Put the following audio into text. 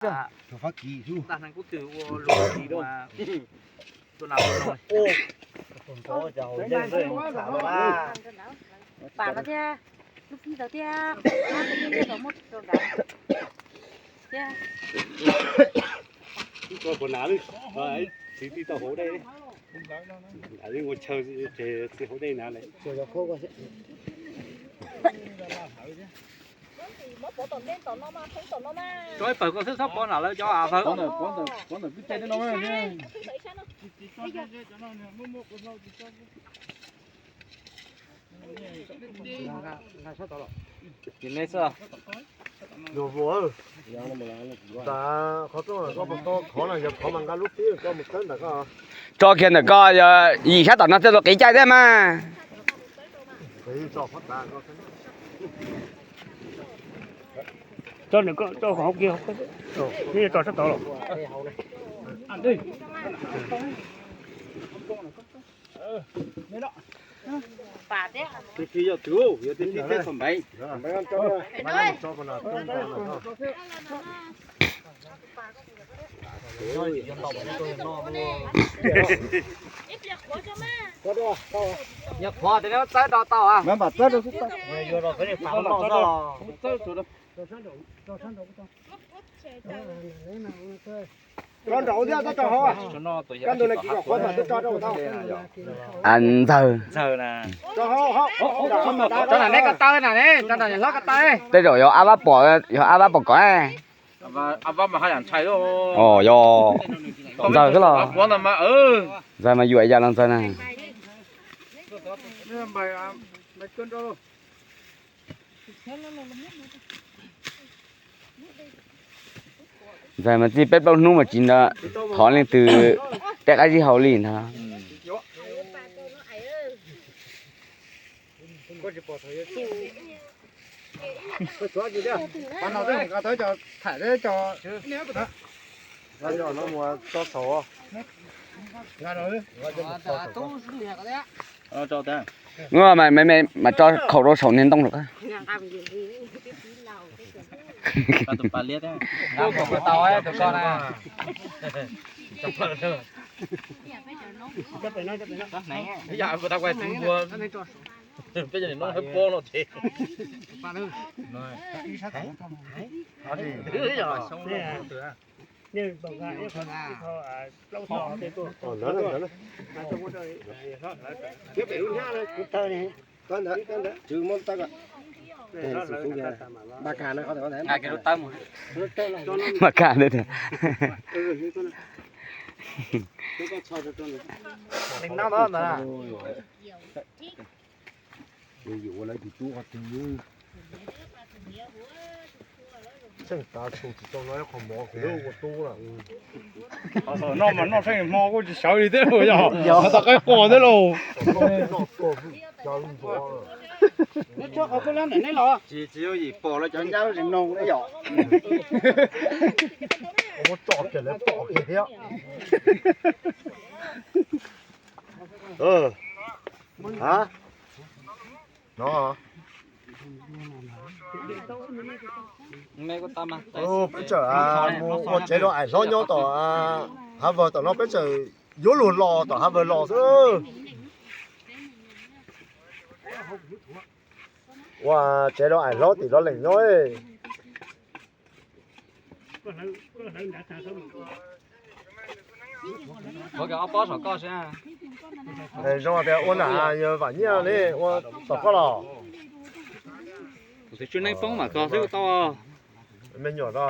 Pam no thiab, lub phib ntawd thiab, muaj rau nrad thiab. Tsis tau hauv dej, ua chaw tsis hauv dej na. Tso ib pawg koj xwb txhob pov nram lawv cov av. Tso kiag ntawm koj, yim sab tom no tej tus qiv caij thiab mas. Yog qhuav tias neb txawb rau tau. Rau nraum thiab, txhob rau hauv. Kab ntug no tsis kom qhuav, txhob tso rau tau. Ntxawg. Rau nram neb ko taw na, rau nram niam hlob ko taw. Tej zaum yog ab vab pom, yog ab vab pom kov. Yog ntxawg xwb los? Ntxawg mas yuam yam los ntxawg na. Ntxawg mas txij peb plaub hnub mas tsis nto thov leej twg tej qab zib hau li ntag. Ua mas tso khaum rau saum niag ntoo lawm. Mas ka ntawd tiag. Tseem tav tshum tsis tau no ib qho mov kuv ua tub lawm. Noj mas noj tseem hmo kuj tsis sawv li thiab, yog tag qaib qua thiab lauj. Tsis, tsis yooj yim pom lawv cov nyab lub tsis mloog na yom. Muab tso kiag lawv pom kiag thiab. Ha, no. Peb tseem mus ua tsev rau Aim Hlob nyob tom hav vawg tom no, peb tseem yuav luag los tom hav vawg los xwb. Ua tsev rau Aim Hlob tim Lov Leem nyob. Zoo tias ua nram yawg Vam Nyiaj ne, ua tom koj los? Tus txiv tswv neej poob mam kos xwb tau. Me nyuam no.